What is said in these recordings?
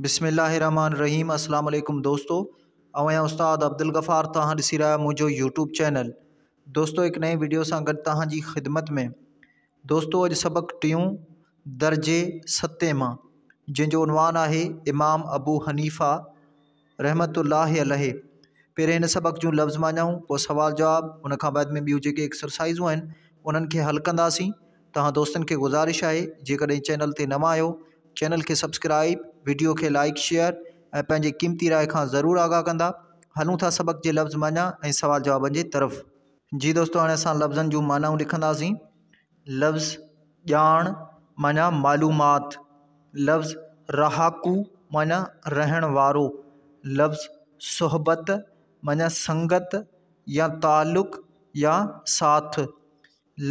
بسم الله الرحمٰن الرحيم اسلام عليڪم دوستو آئون آهيان استاد عبدالغفار توهان ڏسي رهيا آهيو منهنجو يوٽيوب چينل دوستو هڪ نئين وڊيو سان گڏ توهان جي خدمت ۾ دوستو اڄ سبق ٽيون درجي ستين مان جنهن جو عنوان آهي امام ابو حنيفه رحمة الله عليه پهرين هن سبق جون لفظ معنائون پوء سوال جواب ان کان بعد ۾ ٻيون جيڪي ايڪسرسائزون آهن انهن کي حل ڪنداسين توهان دوستن کي گذارش آهي جيڪڏهن چينل تي نوان آهيو چينل کي سبسڪرائيب، وڊيو کي لائيڪ شيئر ۽ پنهنجي قيمتي راء کان ضرور آگاهه ڪندا. هلون ٿا سبق جي لفظ معنيٰ ۽ سوال جوابن جي طرف. جي دوستو هاڻي اسان لفظن جون معنائون لکنداسين. لفظ ڄاڻ معنيٰ معلومات، لفظ رهاڪو معنيٰ رهڻ وارو، لفظ صحبت معنيٰ سنگت يا تعلق يا ساٿ،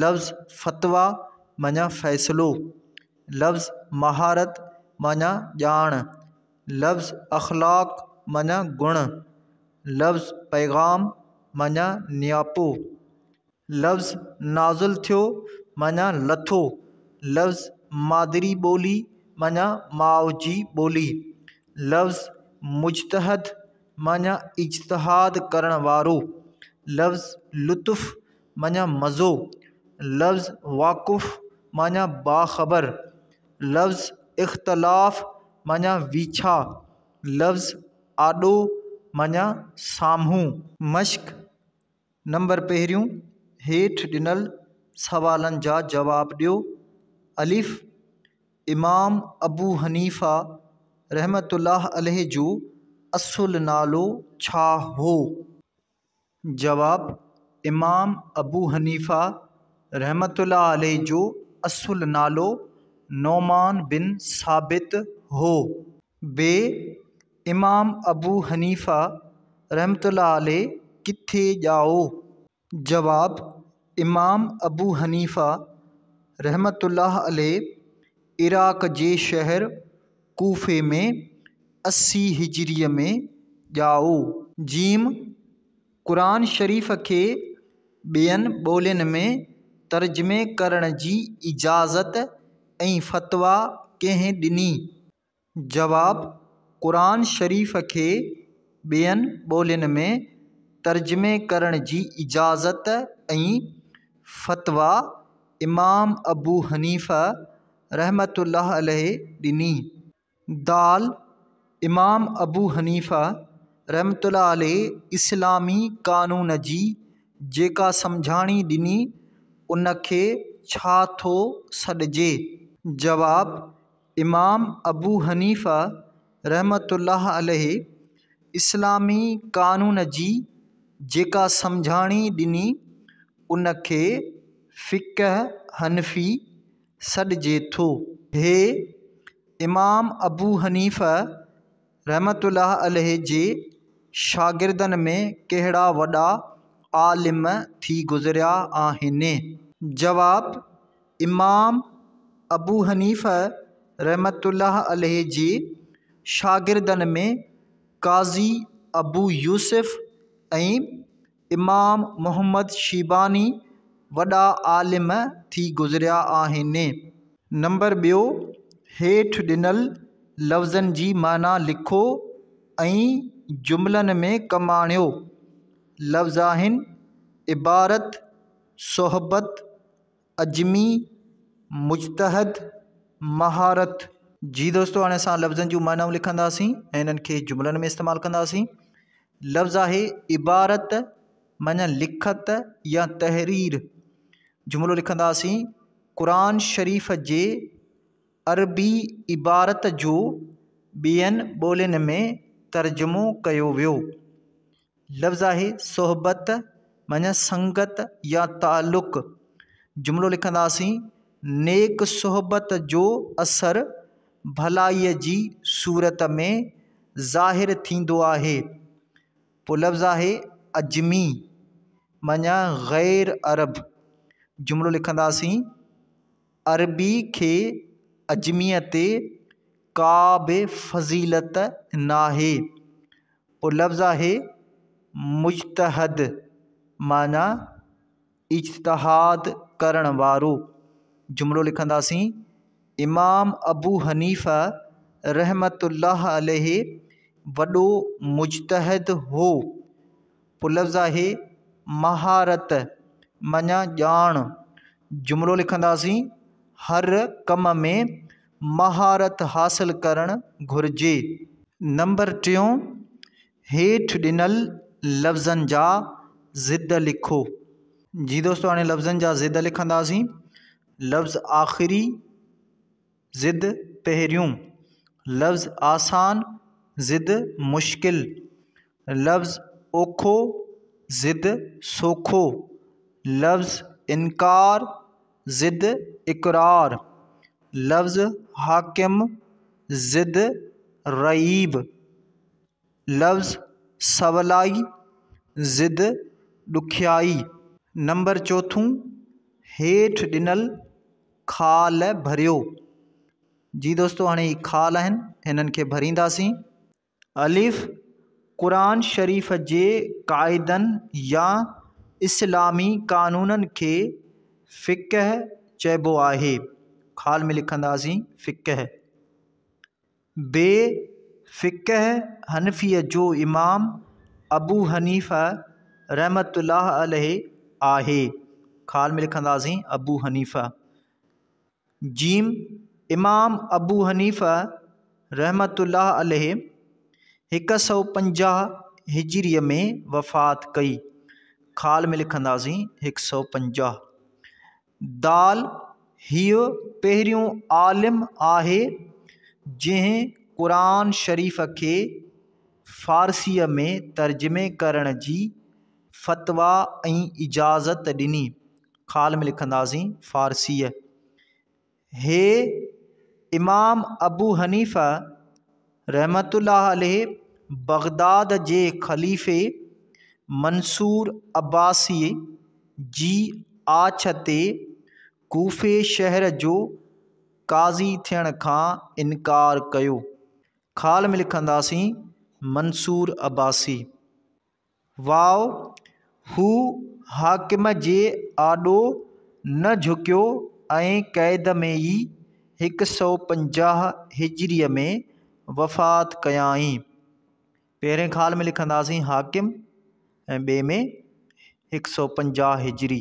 لفظ فتويٰ معنيٰ فيصلو، لفظ مهارت معنيٰ ڄاڻ، لفظ اخلاق معنيٰ گڻ، لفظ پيغام معنيٰ نياپو، لفظ نازل ٿيو معنيٰ لٿو، لفظ مادري ٻولي معنيٰ ماء جي ٻولي، لفظ مجتهد معنيٰ اجتهاد ڪرڻ وارو، لفظ لطف معنيٰ مزو، لفظ واقف معنيٰ باخبر، لفظ اختلاف معنيٰ ويڇا، لفظ آڏو معنيٰ سامهون. مشق نمبر پهريون، هيٺ ڏنل سوالن جا جواب ڏيو. الف، امام ابو حنيفه رحمة الله عليه جو اصل نالو ڇا هو؟ جواب، امام ابو حنيفه رحمة الله عليه جو اصل نالو نعمان بن ثابت هو. ب، امام ابو حنيفه رحمة الله عليه ڪٿي ڄائو؟ جواب، امام ابو حنيفه رحمة الله عليه عراق جي شهر ڪوفي ۾ 80 هجريء ۾ ڄائو. جيم، قرآن شريف کي ٻين ٻولين ۾ ترجمي ڪرڻ جي اجازت ۽ فتويٰ ڪنهن ڏني؟ جواب، قرآن شريف کي ٻين ٻولين ۾ ترجمي ڪرڻ جي اجازت ۽ فتويٰ امام ابو حنيفه رحمة الله عليه ڏني. دال، امام ابو حنيفه رحمة الله عليه اسلامي قانون جي جيڪا سمجهاڻي ڏني ان کي ڇا ٿو سڏجي؟ جواب، امام ابو حنيفه رحمة الله عليه اسلامي قانون جي جيڪا سمجهاڻي ڏني ان کي فقه حنفي سڏجي ٿو. هي امام ابو حنيفه رحمة الله عليه جي شاگردن ۾ ڪهڙا وڏا عالم ٿي گذريا آهن؟ جواب، امام ابو حنيفه رحمة الله عليه جي شاگردن ۾ قاضي ابو يوسف ۽ امام محمد شيباني وڏا عالم ٿي گذريا آهن. نمبر ٻيو، هيٺ ڏنل لفظن جي معنيٰ لکو ۽ جملن ۾ ڪم آڻيو. لفظ آهن، عبارت، صحبت، عجمي، مجتهد، مهارت. جي دوستو هاڻي اسان لفظن جون معنائون لکنداسين ۽ انهن کي جملن ۾ استعمال ڪنداسين. لفظ آهي عبارت معنيٰ لکت يا تحرير. جملو لکنداسين قرآن شريف جي عربي عبارت جو ٻين ٻولين ۾ ترجمو ڪيو ويو. لفظ آهي صحبت معنيٰ سنگت يا تعلق. جملو لکنداسين نيڪ صحبت جو اثر ڀلائيء جي صورت ۾ ظاهر ٿيندو آهي. پوء لفظ آهي عجمي معنيٰ غير عرب. جملو لکنداسين عربي کي عجميء تي ڪا به فضيلت ناهي. پوء لفظ آهي مجتهد معنيٰ اجتهاد ڪرڻ وارو. جملو لکنداسين، امام ابو حنيفه رحمة الله عليه وڏو مجتهد هو. پوء لفظ آهي مهارت معنيٰ ڄاڻ. جملو لکنداسين هر ڪم ۾ مهارت حاصل ڪرڻ گهرجي. نمبر ٽيون، هيٺ ڏنل لفظن جا ضد لکو. جي دوستو هاڻي لفظن جا ضد لکنداسين. لفظ آخري، ضد پهريون. لفظ آسان، ضد مشڪل. لفظ اوکو، ضد سوکو. لفظ انڪار، ضد اقرار. لفظ حاڪم، ضد رعيب. لفظ سولائي، ضد ڏکيائي. نمبر چوٿون، هيٺ ڏنل خال ڀريو. جي دوستو هاڻي هي خال آهن هنن کي ڀرينداسين. الف، قرآن شريف جي قاعدن يا اسلامي قانونن کي فقه چئبو آهي. خال ۾ لکنداسين فقه. ب، فقه حنفيء جو امام ابو حنيفه رحمة الله عليه آهي. خال ۾ لکنداسين ابو حنيفه. جيم، امام ابو حنيفه رحمة الله عليه 150 هجريء ۾ وفات ڪئي. خال ۾ لکنداسين 150. دال، هيء پهريون عالم آهي جنهن قرآن شريف کي فارسيء ۾ ترجمي ڪرڻ جي فتويٰ ۽ اجازت ڏني. خال ۾ لکنداسين فارسيء. هي امام ابو حنيفه رحمة الله عليه بغداد جي خليفي منصور عباسيء جي آڇ تي ڪوفي شهر جو قاضي ٿيڻ کان انڪار ڪيو. خال ۾ لکنداسين منصور عباسي. واو، هو حاڪم جي آڏو نه جهڪيو ۽ قيد ۾ ئي 150 هجريء ۾ وفات ڪيائين. پهرين خال ۾ لکنداسين حاڪم ۽ ٻئي ۾ 150 هجري.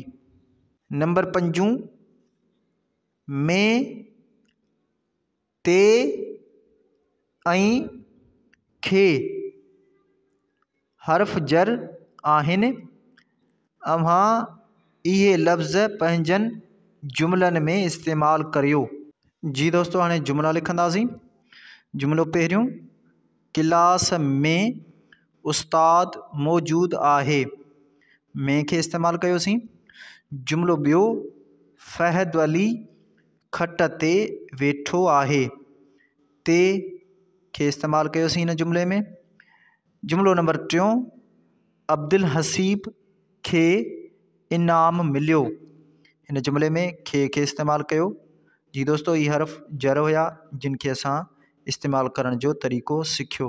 نمبر پنجون، ۾، تي ۽ کي حرف جر آهن. اوهان اهي لفظ پنهنجن جملن ۾ استعمال ڪريو. جي دوستو هاڻي جملا لکنداسين. جملو پهريون، ڪلاس ۾ استاد موجود آهي. ۾ کي استعمال ڪيوسين. جملو ٻيو، فهد علي کٽ تي ويٺو آهي. تي کي استعمال ڪيوسين هن جملي ۾. جملو نمبر ٽيون، عبدالحسيب کي انعام مليو. هن جملي ۾ کي کي استعمال ڪيو. جي دوستو هي حرف جر هيا جن کي اسان استعمال ڪرڻ جو طريقو سکيو.